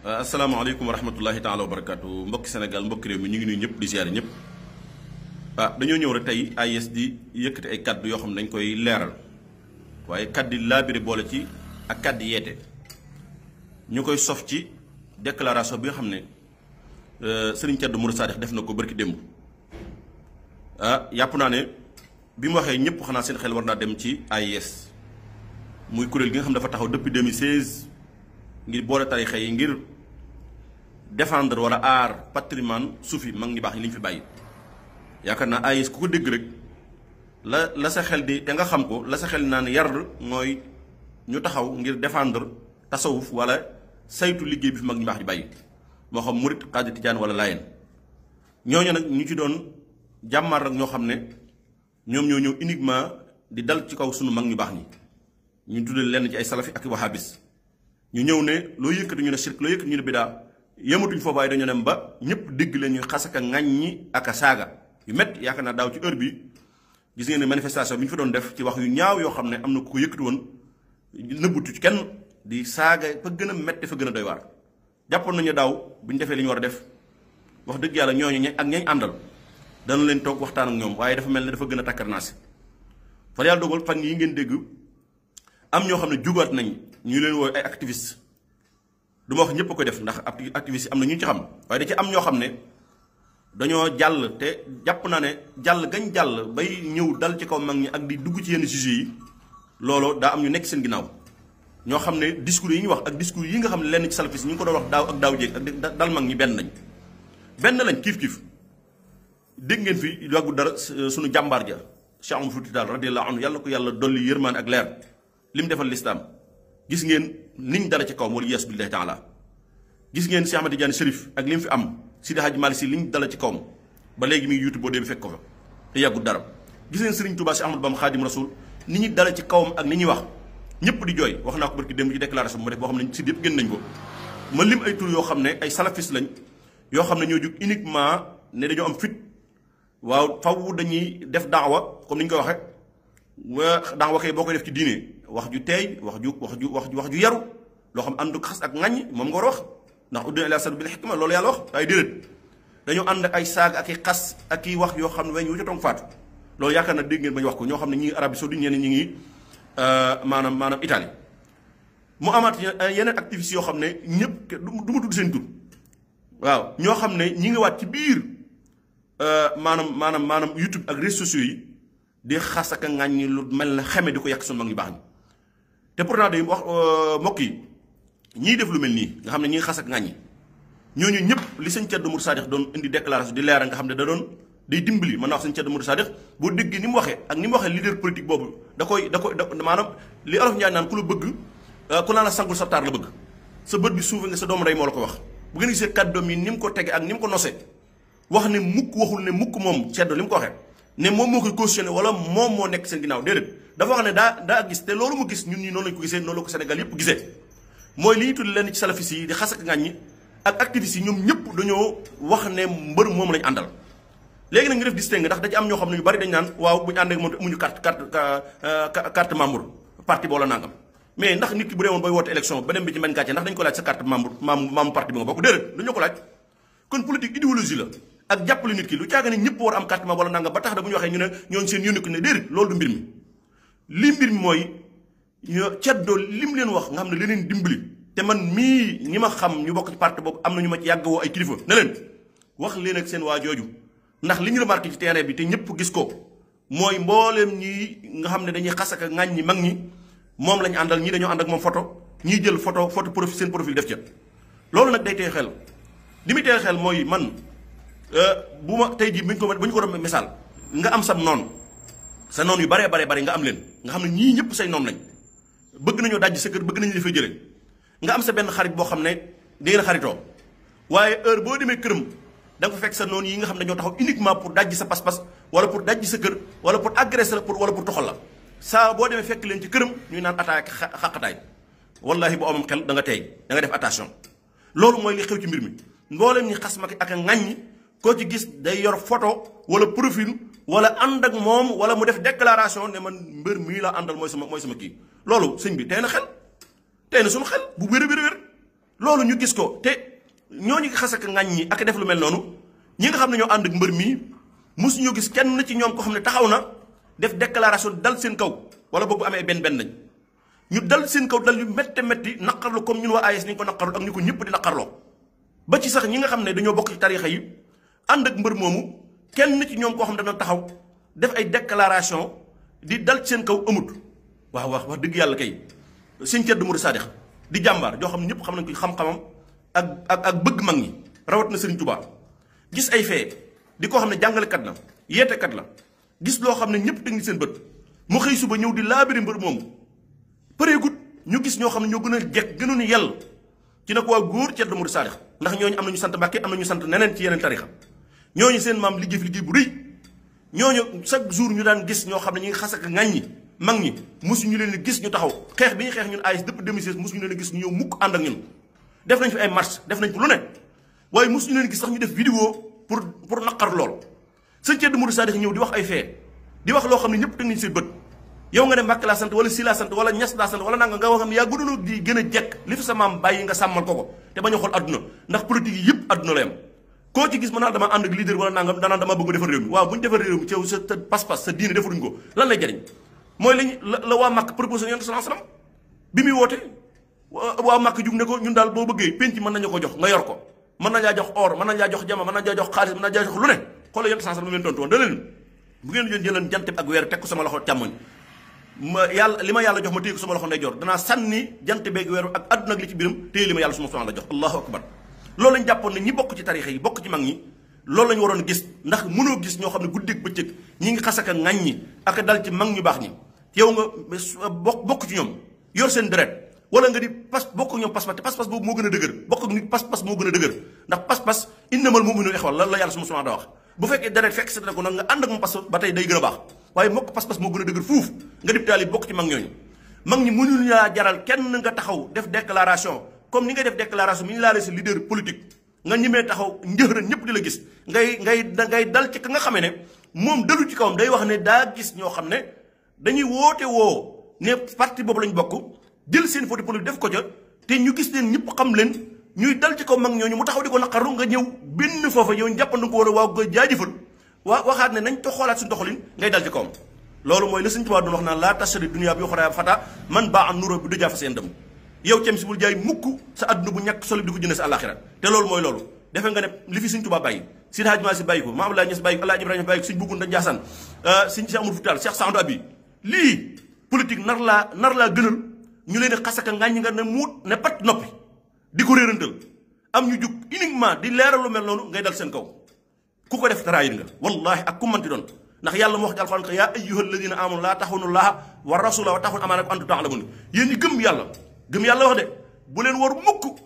asalaamaaleykum wa rahmatullahi taala wa barakaatu mbokki Sénégal mbokki réew mi ñu ngi nuyu ñëpp di ziare ñëpp. Dañoo ñëw rek tey AIS di yëkkati ay kaddu yoo xam ne dañ koy leeral waaye kaddu yi laabiri boole ci ak kaddu yeete ñu koy sof ci déclaration bi nga xam ne Serigne Thierno Mouride Sadikh def na ko barki démb. Yàpp naa ne bi mu waxee ñëpp xanaa seen xel war naa dem ci AIS muy kuréel gi nga xam dafa taxaw depuis 2016 ngir boole tarixa yi ngir défendre wala aar patrimoine suufi mag ñi baax ñi li ñu fi bàyyi. yaakaar naa AIS ku ko dégg rek la sa xel di te nga xam ko la sa xel naan yar mooy ñu taxaw ngir défendre tasawuf wala saytu liggéey bi fi mag ñi baax ñi bàyyi moo xam murit xaadir tijaan wala laayeen ñooñu nag ñu ci doon jàmmaar rek ñoo xam ne ñoom ñoo ñëw uniquement di dal ci kaw sunu mag ñu baax ñi ñu tuddee lenn ci ay salafi ak wahabis ñu ñëw ne loo yëkkati ñu ne shirk loo yëkkati ñu ne bidaa yematuñ foofu waaye dañoo dem ba ñëpp dégg leen ñuy xasaka ŋàññi ak a saaga yu métti yaakaar naa daaw ci heure bi gis ngeen ne manifestation bi ñu fa doon def ci wax yu ñaaw yoo xam ne am na ku ko yëkkati woon nëbbutu ci kenn di saaga fa gën a métti fa gën a doy waar. jàppoon nañu daaw bu ñu defee li ñu war a def wax dëgg yàlla ñooñu ak ñañ àndal dana leen toog waxtaan ak ñoom waaye dafa mel ne dafa gën a takkarnaasi fa yàlla dogal fan yi ngeen dégg am ñoo xam ne jugaat nañ ñu leen wooy ay activiste du ma wax ñëpp a koy def ndax activiste yi am na ñu ci xam waaye da ci am ñoo xam ne dañoo jàll te jàpp naa ne jàll gañ jàll bay ñëw dal ci kaw mag ñi ak di dugg ci yenn sujets yi loolu daa am ñu nekk seen ginnaaw ñoo xam ne discours yi ñu wax ak discours yi nga xam ne lenn ci salafis ñu ngi ko doon wax daaw ak daaw jéeg ak dal mag ñi benn lañ kiif dégg ngeen fi yàggu dara suñu jàmbaar ja Cheikh Oumar Foutiyou Tall radiyallahu anhu yàlla ko yàlla dolli yërmaan ak leer li mu defal lislaam gis ngeen niñ dala ci kawam wala yes billahi taala gis ngeen Cheikh Ahmed Tidiane Chérif ak li mu fi am Sidi Hadji Malick Sy liñ dala ci kawam ba léegi mi ngi YouTube boo dee bi fekk ko fa te yàggu dara gis ngeen Serigne Touba Cheikh Ahmadou Bamba Khadim Rasoul ni ñuy dala ci kawam ak ni ñuy wax ñëpp di jooy wax naa ko barki démb ci déclaration bu ma def boo xam ne si yëpp génn nañ ko ma lim ay tur yoo xam ne ay salafis lañ yoo xam ne ñoo jug uniquement ne dañoo am fit waaw faw dañuy def daawa comme ni ñu koy waxee daawa kay boo koy def ci diine wax ju teey wax ju yaru loo xam ànd xas ak ŋàññ moom nga war a wax ndax uddina ila sabili bil hikma loolu yàlla wax waaye déedéet dañoo ànd ak ay saag ak i xas ak i wax yoo xam ne weñ wu ca toog faatu loolu yaakaar na dégg ngeen ba ñu wax ko ñoo xam ne ñi ngi Arabie Saoudite ñeneen ñi ngi maanaam Italie mu amaat yeneen activistes yoo xam ne ñëpp du ma tudd seen tur waaw ñoo xam ne ñi ngi waat ci biir maanaam YouTube ak réseaux sociaux yi di xas ak ŋàññi lu mel ne xeme di ko yàq sunu mag ñu baax ñi te pourtant day wax mbokk yi ñiy def lu mel nii nga xam ne ñi ngi xas ak ŋàññi ñooñu ñëpp li sëñ Thierno Mouride Sadikh doon indi déclaration di leeral nga xam ne da doon day dimbali mën naa wax sëñ Thierno Mouride Sadikh boo déggee ni mu waxee ak ni mu waxee leader politique boobu da maanaam li olof Njaay naan ku la bëgg ku naan la sangul sa taar la bëgg sa bët bi suufe nga sa doomu rey moo la ko wax bu ngeen gisee kàddoom yi ni mu ko tege ak ni mu ko nosee wax ne mukk waxul ne mukk moom Thierno li mu ko waxee ne moom moo koy cautionné wala moom moo nekk seen ginnaaw déedéet dafa wax ne daa gis te loolu mu gis ñun ñi noonu lañu ko gisee noonu la ko Sénégal yëpp gisee mooy li ñu tudd lenn ci salafis yi di xas ak ŋàññi ak activistes yi ñoom ñëpp dañoo wax ne mbër moom lañu àndal léegi nag nga def distingue ndax da ci am ñoo xam ne ñu bari dañ naan waaw bu ñu ànd ak moom te amuñu carte membre parti boola nangam mais ndax nit ki bu dee woon bay woote élection beneen bi ci mën gàcce ndax dañu ko laaj sa carte membre parti bi nga bokk déedéet dañu ko laaj kon politique idéologie la ak jàppale nit ki lu caaga ne ñëpp war am carte membre wala nangam ba tax da bu ñu waxee ñu ne ñooñu seen yónni ko ne déedéet loolu du mbir mi li mbir mi mooy ceddoo lim leen wax nga xam ne leneen dimbali te man mii ñi ma xam ñu bokk ci parti boobu am na ñu ma ci yàgg woo ay kilifa ne leen wax leen ak seen waa jooju ndax li ñu remarqué ci terrain bi te ñëpp gis ko mooy mbooleem ñi nga xam ne dañuy xas ak ŋàññ ñi mag ñi moom lañu àndal ñii dañoo ànd ak moom photo ñii jël photo profil seen profil def ca loolu nag day tey xel li muy tey xel mooy man bu ma tey jii bu ñu ko doon misaal nga am sam noonu sa noonu yu baree nga am leen nga xam ne ñii ñëpp say noonu lañ bëgg nañoo dajji sa kër bëgg nañu dafay jëlee nga am sa benn xarit boo xam ne di ngeen xaritoo waaye heure boo demee këram da nga fa fekk sa noonu yi nga xam ne dañoo taxaw uniquement pour dajji sa pas-pas wala pour dajji sa kër wala pour agresser la wala pour toxal la saa boo demee fekk leen ci këram ñuy naan attaque xaqataay wallahi bu amam xel da nga tey da nga def attention loolu mooy li xew ci mbir mi mbooleem ñi xas ma ak a ŋàññi koo ci gis day yor photo wala profil wala ànd ak moom wala mu def déclaration ne man mbër mii laa àndal mooy sama kii loolu sëñ bi tey na xel tey na suñu xel bu wér loolu ñu gis ko te ñooñu xas ak ŋàññ ñi ak def lu mel noonu ñi nga xam ne ñoo ànd ak mbër mii mosuñu gis kenn ci ñoom ko xam ne taxaw na def déclaration dal seen kaw wala boobu amee benn lañ ñu dal seen kaw dal yu métte métti naqarlu comme ñun waa AS ni ñu ko naqarlu ak ñu ko ñëpp di naqarloo ba ci sax ñi nga xam ne dañoo bokk ci tarixa yi ànd ak mbër moomu kenn ci ñoom koo xam ne dana taxaw def ay déclaration di dal seen kaw amut waaw wax dëgg yàlla kay sëñ Thierno Mouride Sadikh di jàmbaar joo xam ne ñëpp xam nañ ko xam-xamam ak bëgg mag ñi rawat na Serigne Touba gis ay fee di koo xam ne jàngalekat la yeetekat la gis loo xam ne ñëpp teg ni seen bët mu xëy suba ñëw di laabiri mbër moomu përeegut ñu gis ñoo xam ne ñoo gën a jekk gënoon yell ci nag waa góor Thierno Mouride Sadikh ndax ñooñu am na ñu sant Mbàkke am na ñu sant neneen ci yeneen tarixa ñooñu seen maam liggéey bu rëy ñooñu chaque jour ñu daan gis ñoo xam ne ñu ngi xas ak ŋàññi mag ñi mosuñu leen di gis ñu taxaw xeex bi ñu xeex ñun AS depuis 2016 mosuñu leen di gis ñu ñëw mukk ànd ak ñun def nañ fi ay marche def nañ fi lu ne waaye mosuñu leen gis sax ñu def vidéo pour naqar lool sëñ Thierno Mouride Sadikh ñëw di wax ay fee di wax loo xam ne ñëpp teg nañ seen bët yow nga ne Mbàkke laa sant wala Si laa sant wala Ñas laa sant wala nanga nga wax am yaa gënoon di gën a jekk li fi sa maam bàyyi nga sàmmal ko te bañ a xool adduna ndax politique yi yëpp adduna la yam koo ci gis mën naa dama ànd ak leader wala nangam danaan dama bëgg defar réew mi waaw bu ñu defar réew mi ci sa pas-pas sa diine defaruñ ko lan lay jariñ mooy lañ la waa Màkk proposé Yonent sallallahu alayhi wasallam bi muy woote waa Màkk jug ne ko ñun daal boo bëggee penc mën nañu ko jox nga yor ko mën nañ laa jox or mën nañ laa jox jama mën nañ laa jox xaalis mën nañ laa jox lu ne xoolal Yonent sallallahu alayhi wasallam leen tontu woon da leen bu ngeen jëleen jant ak weer teg ko sama loxo càmmoñ yàlla li ma yàlla jox ma téye ko sama loxo ndeyjoor danaa sànni jant beeg weeru ak àdduna ak li ci biiram téye li ma yàlla suma la jox allahu akbar loolu lañ jàppoon ne ñi bokk ci tarixa yi bokk ci mag ñi loolu lañu waroon gis ndax mënoo gis ñoo xam ne guddeeg bëccëg ñi ngi xasaka ŋañ ñi ak dal ci mag ñu baax ñi yow nga bokk ci ñoom yor seen deret wala nga di bokk ñoom pas-pas te pas-pas boobu moo gën a dëgër bokk ak nit pas-pas moo gën a dëgër ndax pas-pas innamal mu'minuuna ixwa la yàlla suma da wax bu fekkee deret fekk sa ko nag nga ànd ak moom pas-pas ba tey day gën a baax waaye mokk pas-pas moo gën a dëgër fuuf nga dib taali bokk ci mag ñooñu mag ñi mënul laa jaral kenn nga taxaw def déclaration comme ni ngay def déclaration mi ñu laalee si leader politique nga ñimee taxaw njëxëran ñëpp di la gis ngay dal ci ka nga xamee ne moom dalu ci kawam day wax ne daa gis ñoo xam ne dañuy woote woo ne parti boobu lañ bokk jël seen photo politique def ko ca te ñu gis leen ñëpp xam leen ñuy dal ci kaw mag ñooñu mu taxaw di ko naqaru nga ñëw benn foofa yow jàppandu ko war a waaw ko jaajëfal waxaat ne nañ to xoolaat suñu doxalin ngay dal ci kawam loolu mooy la Sëñ Tuubaa doon wax naan laa tashtari dunya bi uxraa fata man baa an nuro bi du jaa fa seen dem yow cem si bul jaay mukk sa adduna bu ñàkk solo di ko jënd sa àllaaxira te loolu mooy loolu defe nga ne li fi Sëñ Tuubaa bàyyi Seydi Hadji Malick Sy bàyyi ko Maam Abdoulaye Niass bàyyi ko Alaaji Ibrahima bàyyi ko Sëñ Bugunda Njaasaan Sëñ Cheikh Amadou Foutal Cheikh Saadou Abi lii politique nar laa gënal ñu leen di xasaka ngàññi nga ne muut ne pat noppi di ko réerantal am ñu jug uniquement di leeral lu mel noonu ngay dal seen kaw ku ko def trahir nga wallahi ak ku manti doon ndax yàlla moo wax ci alxuraan ko yaa ayyuhal ladina amanu laa taxunu llaha wa rasula wa taxunu amaanakum antum ta'lamun yéen ñi gëm yàlla wax de bu leen war mukk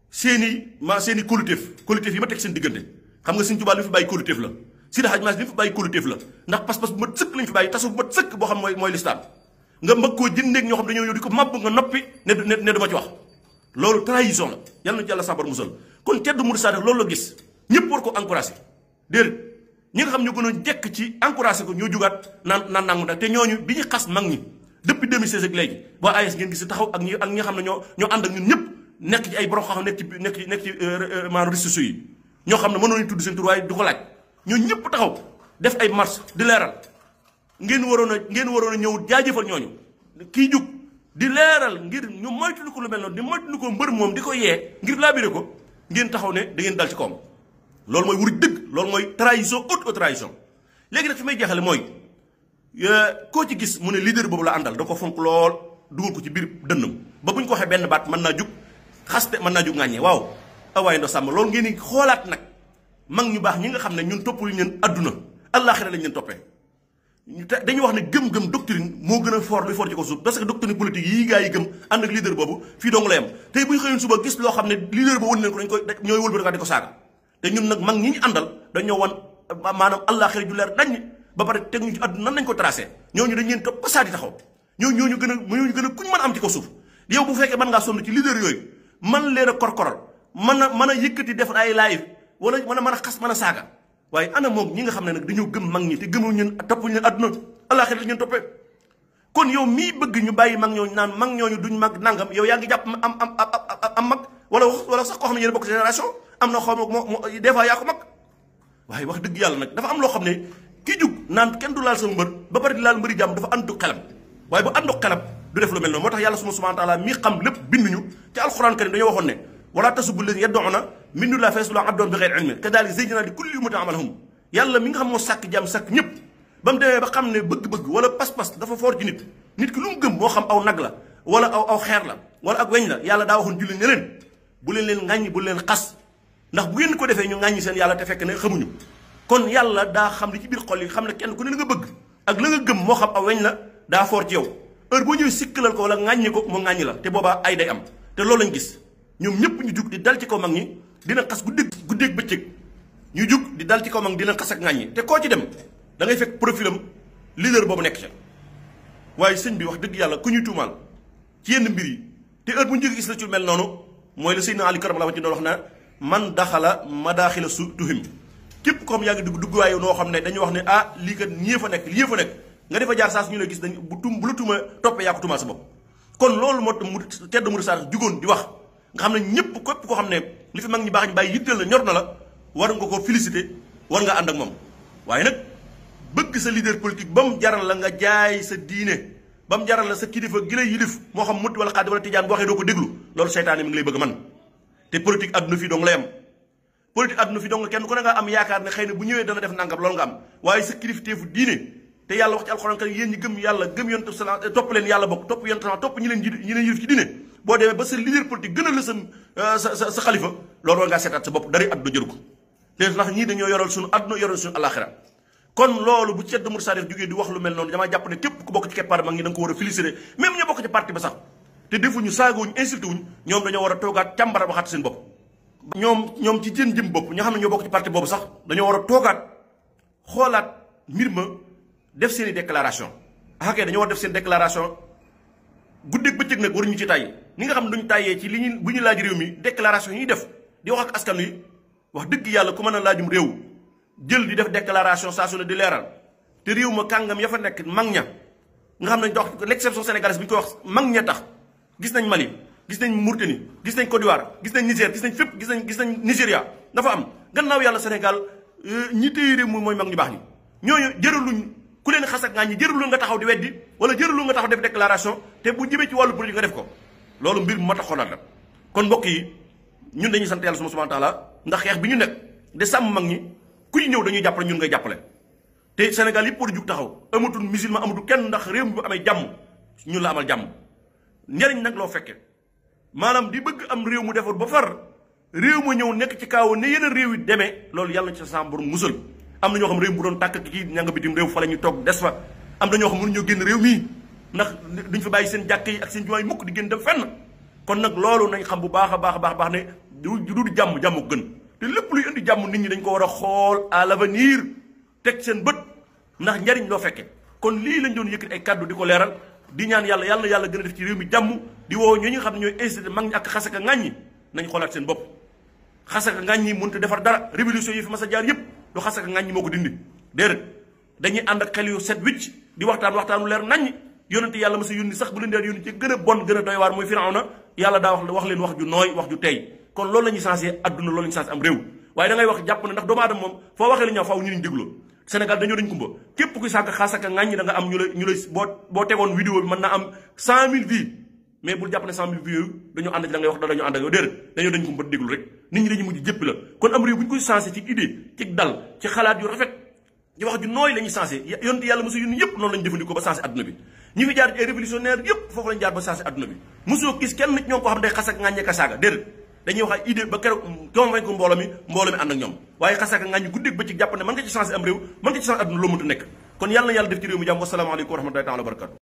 seeni collectif yi ma teg seen diggante xam nga Sëñ Tuubaa li mu fi bàyyi collectif la Seydi Hadji Malick li mu fi bàyyi collectif la ndax pas-pas bu mat sëkk lañu fi bàyyi tasu bu mat sëkk boo xam mooy lislaam nga mbëgg koo jëndeeg ñoo xam dañoo ñëw di ko màbb nga noppi ne duma ci wax loolu trahison la yàlla na ci yàlla sabar musal kon Thierno Mouride Sadikh loolu la gis ñëpp war ko encouragé déedéet ñi nga xam ñu gën a jekk ci encouragé ko ñoo jugaat naan nangu nag te ñooñu bi ñu xas mag ñi depuis 2016 ak léegi waa AS ngeen gis taxaw ak ñi nga xam ne ñoo ànd ak ñun ñëpp nekk ci ay borom xam nekk ci maanaam réseaux sociaux yi ñoo xam ne mënoon nañu tudd seen tur waaye du ko laaj ñoo ñëpp taxaw def ay marche di leeral ngeen waroon a ñëw jaajëfal ñooñu kii jug di leeral ngir ñu moytu ko lu mel noonu di moytu ko mbër moom di ko yee ngir laabire ko ngeen taxaw ne da ngeen dal ci kawam loolu mooy wuruj dëgg loolu mooy trahison haute trahison léegi nag fi may jeexale mooy koo ci gis mu ne leader boobu la àndal da ko fonk lool dugal ko ci biir dënnam ba bu ñu ko waxee benn baat mën naa jug xaste mën naa jug ŋàññee waaw waaye ndo sàmm loolu ngeen di xoolaat nag mag ñu baax ñi nga xam ne ñun topp lu leen adduna àllaaxira lañ leen toppee dañuy wax ne gëm-gëm doctrine moo gën a fort luy fort ci ko suuf parce que doctrine politique yii gaa yi gëm ànd ak leader boobu fii dong la yam tey bu ñu xëyoon suba gis loo xam ne leader ba wan leen ko dañ koy ñooy wëlbati di ko saaga te ñun nag mag ñi ñu àndal dañoo wan maanaam àllaaxira ju leer dañ ba pare teg ñu ci àdduna nan nañ ko tracé ñooñu dañ leen topp ba saa di taxaw ñooñu gën a kuñ mën a am ci ko suuf yow bu fekkee mën ngaa sonn ci leader yooyu man leen a korkoral mën a yëkkati def ay live wala mën a xas mën a saaga waaye ana moom ñi nga xam ne nag dañoo gëm mag ñi te gëmul ñun topp ñu leen àdduna àllaaxira la ñun toppee kon yow mii bëgg ñu bàyyi mag ñooñu naan mag ñooñu duñ mag nangam yow yaa ngi jàpp am mag wala sax koo xam ne yéen bokk génération am na xaw ma des fois yaa ko mag waaye wax dëgg yàlla nag dafa am loo xam ne ki jug naan kenn du laal sama mbër ba pare di laal mbëri jàmm dafa àndu xelam waaye bu àndu xelam du def lu mel noonu moo tax yàlla subhanahu wa taala mi xam lépp binduñu ci alquran karim dañoo waxoon ne wala tasubbu llazina yad'una min dunillahi fa yasubbu abdan bi ghayri ilmin kadhalika zayyana li kulli ummatin amalahum yàlla mi nga xam moo sàkk jàmm sàkk ñëpp ba mu demee ba xam ne bëgg-bëgg wala pas-pas dafa foor ci nit ki lu mu gëm moo xam aw nag la wala aw xeer la wala ak weñ la yàlla daa waxoon julli ne leen bu leen ŋàññi bu leen xas ndax bu ngeen ko defee ñu ŋàññi seen yàlla te fekk ne xamuñu kon yàlla daa xam li ci biir xol yi xam ne kenn ku ne la nga bëgg ak la nga gëm moo xam aw weñ la daa foor ci yow heure boo ñëwee sikkalal ko wala ŋàññi ko mu ŋàññi la te boobaa ay day am te loolu lañ gis ñoom ñëpp ñu jug di dal ci kaw mag ñi dina xas guddeeg bëccëg ñu jug di dal ci kaw mag dina xas ak ŋàññi te koo ci dem da ngay fekk profilam leader boobu nekk ca waaye sëñ bi wax dëgg yàlla ku ñuy tuumaal ci yenn mbir yi te heure bu ñu jógee gis la ci mel noonu mooy la Seydina Ali karamallahu wajhahu doon wax na man daxala madaaxila su tuhim képp ko xam yaa ngi dugg waaye noo xam ne dañuy wax ne ah lii kat ñii fa nekk lii fa nekk nga defa jaar saa su ñu la gis dañ bu la tuuma toppee yaa ko tuumaal sa bopp kon loolu moo tax mu tedd mu saa jugoon di wax nga xam ne ñëpp képp koo xam ne li fi mag ñi baax ñu bàyyi yitteel la ñor na la war nga ko féliciter war nga ànd ak moom waaye nag bëgg sa leader politique ba mu jaral la nga jaay sa diine ba mu jaral la sa kilifa gi lay yilif moo xam mutti wala xaadi wala tijaan boo waxee doo ko déglu loolu seytaane mi ngi lay bëgg man te politique àdduna fii dong lay am politique àdduna fii dong kenn ku ne nga am yaakaar ne xëy na bu ñëwee dana def nangam loolu nga am waaye sa kilifteefu diine te yàlla wax ci alxuraan kan yéen ñi gëm yàlla gëm yonent sala topp leen yàlla bokk topp yonent sama topp ñi leen yilif ci diine boo demee ba sa leader politique gën a la sa xalifa loolu war ngaa seetaat sa bopp dari àdduna jëru ko te ndax ñii dañoo yoral suñu àdduna yoral suñu alaxira kon loolu bu Ceddo Mouride Sadikh jógee di wax lu mel noonu damaa jàpp ne képp ku bokk ci keppaar mag ñi da nga ko war a féliciter même ñu bokk ci parti ba sax te defuñu saagawuñu insulté wuñ ñoom dañoo war a toogaat càmbara ba xatt seen bopp ñoom ci jën jëm bopp ñoo xam ne ñoo bokk ci parti boobu sax dañoo war a toogaat xoolaat mbir ma def seen i déclaration akay dañoo war def seen déclaration guddeeg bëccëg nag waruñu ci tàyyi ñi nga xam ne duñu tàyyee ci li ñu bu ñu laaj réew mi déclaration yi ñuy def di wax ak askan wi wax dëgg yàlla ku mën a laajum réew jël di def déclaration saa su ne di leeral te réew ma kàngam ya fa nekk mag ña nga xam ne dox l'exception sénégalaise bi ñu koy wax mag ña tax gis nañ Mali gis nañ Mauritanie gis nañ Côte d'Ivoire gis nañ Niger gis nañ fépp gis nañ Nigéria dafa am gannaaw yàlla Sénégal ñi téye réew mi mooy mag ñu baax ñi ñooñu jëraluñ ku leen xas ak ngaa ñi jëralul nga taxaw di weddi wala jëralul nga taxaw def déclaration te bu jëmee ci wàllu politique nga def ko loolu mbir mu mat a xoolaat la kon mbokk yi ñun dañuy sant yàlla subhanahu wa taala ndax xeex bi ñu nekk de sàmm mag ñi kuy ñëw dañuy jàppale ñun ngay jàppale te Sénégal yëpp war a jug taxaw amatul musulman amatul kenn ndax réew mi bu amee jàmm ñun la amal jàmm njariñ nag loo fekke maanaam di bëgg am réew mu defar ba far réew ma ñëw nekk ci kaaw ne yeneen réew yi demee loolu yàlla na ci sa borom musal am na ñoo xam réew bu doon tàkk kii ña nga bitim réew fa la ñuy toog des fa am na ñoo xam mënuñoo génn réew mii ndax duñ fa bàyyi seen jàkk yi ak seen jumaa yi mukk di génn dem fenn kon nag loolu nañ xam bu baax a baax ne du jàmm ko gën te lépp luy indi jàmm nit ñi dañ ko war a xool à l'avenir teg seen bët ndax njariñ loo fekke kon lii lañ doon yëkkati ay kàddu di ko leeral di ñaan yàlla yàlla yàlla gën a def ci réew mi jàmm di woo ñoo ñi nga xam ne ñooy incité mag ñi ak xasaka ŋàññi nañ xoolaat seen bopp xasaka ŋàññi mënut a defar dara révolution yi fi mas a jaar yëpp du xasaka ŋàññi moo ko dindi déedéet dañuy ànd ak xel yu set wicc di waxtaanu leer naññ yónnante yàlla ma sa yónni sax bu leen dee yónni ci gën a bon gën a doy waar mooy Firawna yàlla daa wax leen wax ju nooy wax ju tey kon loolu la ñuy sensé adduna loolu la ñuy sensé am réew waaye da ngay wax jàpp ne ndax doomu aadama moom foo waxee la ñaaw faaw ñu niñ dégloo Sénégal dañoo dañ kumba képp kuy sànq xasaka ŋàññi da nga am ñu lay boo tegoon vidéo bi mën naa am 100 000 vues mais bul jàpp ne 100 000 vues yooyu dañoo ànd ci da ngay wax da dañoo ànd ak yow déedéet dañoo dañ kumba déglu rek nit ñi dañuy mujj jëppi la kon am réew bu ñu koy sensé ci idée ci dal ci xalaat yu rafet ci wax ju nooy la ñuy sensé yonte yàlla mosu yónni yëpp noonu lañu jëfandikoo ba sensé adduna bi ñi fi jaar ci ay révolutionnaire yëpp foofu lañu jaar ba sensé adduna bi mosoo gis kenn nit ñoo ko xam day xas ak ŋàññe ka saaga déedéet dañuy wax ay idée ba keroog convaincre mbooloo mi ànd ak ñoom waaye xas ak ŋàññi guddeeg bëccëg jàpp ne mën nga ci sensé am réew mën nga ci sensé adduna loo mënta nekk kon yàlla na yàlla def ci réew mi jàmm wasalaamaaleykum wa rahmatullahi taala wa barakatu